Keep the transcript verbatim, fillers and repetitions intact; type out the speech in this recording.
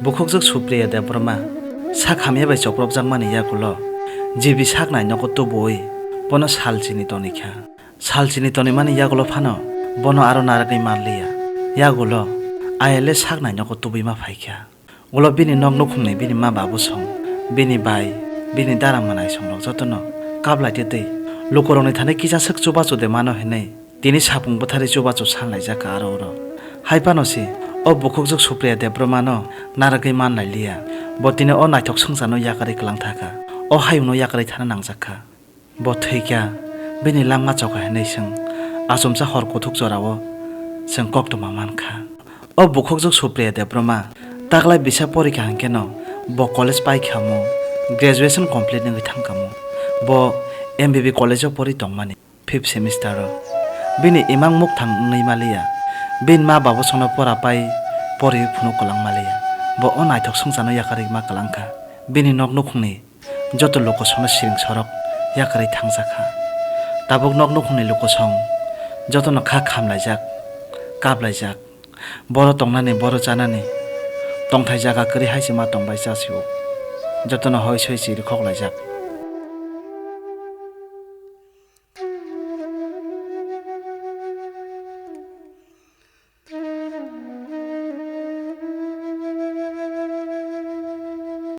Bukhukjwk Supriya Debbarma sak hamya bai chopropjakmani yagulo G B sak nai nogo tubuwi bono salchini tonikha. Salchini tonimani yagulo phano bono aro narwgwi manliya. Yagulo I L S sak nai nogo tubui ma phaikha. Ulo bini nok nukhungni bini ma babu song, bini bai, bini dara mwnai songrok jotono kaplaitwi twi lukurokni thani kisa swk chubachu de mano hinwi tini sapung bwtharwi chubachu sanlaijak kha aro oro. Hai phano se o bukhukjwk Supriya Debbarmano narwgwi manlailiya. Bo tini o naithok swngcharno yakarwi kwlang thakha. O hayungno yakarwi thana nangjak kha. Bo thwikha, bini langma chokha hinwi chwng achomsa hor kuthuk jorao chwng koktwma mankha. O bukhukjwk Supriya Debbarma taklai bisa porikha hwnkhe no bo college paikhamu, graduation complete wngwi thangkhamu. Bo M B B college o pori tongmani fifth semester o. Bini imang mukthang wngwi maliya. Bini ma babu songno pora pai pori phunuk kwlang maliya. Bo o naithok swngcharno yakarwi ma kwlangkha. Bini nok nukhungni joto lukusongno siring sorok yakarwi thangjak kha. Tabuk nok nukhungni lukusong jotono kha khamlaijak, kaplaijak. Boro tongnani, boro chanani tongthai jaga kwrwi hai se ma tongbai chasio. Jotono hoi soi chiri khoklaijak.